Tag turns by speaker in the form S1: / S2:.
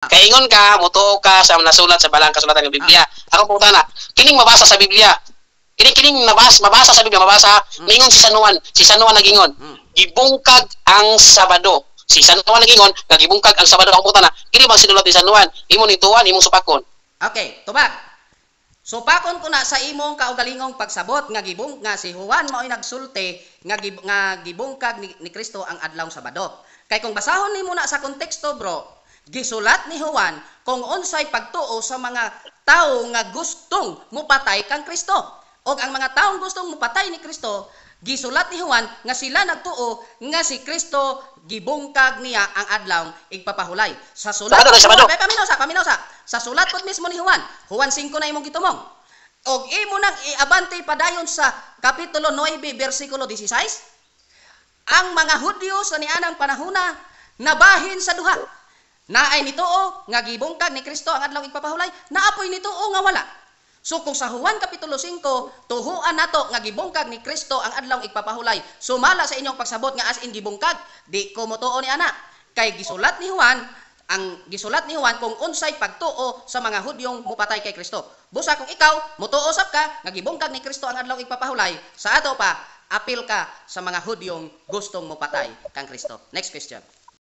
S1: Kaingon ka, mutuo ka sa nasulat sa balang kasulatan ng Biblia. Ako pangutana, kining mabasa sa Biblia. Kining kining mabasa sa Biblia, mabasa, mingon si San Juan, si San Juan nagingon, gibungkag ang Sabado. Si San Juan nagingon, nga gibungkag ang Sabado. Ako pangutana, kini bang sinulat ni San Juan? Imo ni tuan, imong supakon.
S2: Okay, tubag. Supakon ko na sa imong kaugalingong pagsabot nga gibung nga si Juan mao'y nagsulti nga gibungkag ni Kristo ang adlaw Sabado. Kay kung basahon nimo na sa konteksto, bro, gisulat ni Juan kung unsay pagtuo sa mga tawo nga gustong mupatay kang Kristo. Og ang mga taong gustong mupatay ni Kristo, gisulat ni Juan nga sila nagtuo nga si Kristo gibungkag niya ang adlaw igpapahulay. Sa sulat
S1: Sabado,
S2: ni
S1: Sabado.
S2: Juan, ay, paminaw sa, paminaw sa. Sa sulat pod mismo ni Juan, Juan 5 na imong gitumong. Og imo nang iabante padayon sa kapitulo 9 bersikulo 16, ang mga Hudyo sa nianang panahona nabahin sa duha. Naay nituo nga gibungkag ni Kristo ang adlaw igpapahulay, naapoy nituo nga wala. So kung sa Juan kapitulo 5, tuhuan nato nga gibungkag ni Kristo ang adlaw igpapahulay. Sumala sa inyong pagsabot nga as in gibungkag, di ko motuo ni ana. Kay gisulat ni Juan, ang gisulat ni Juan kung unsay pagtuo sa mga Hudyong mupatay kay Kristo. Busa kung ikaw motuo sab ka nga gibungkag ni Kristo ang adlaw igpapahulay, sa ato pa apil ka sa mga Hudyong gustong mupatay kang Kristo. Next question.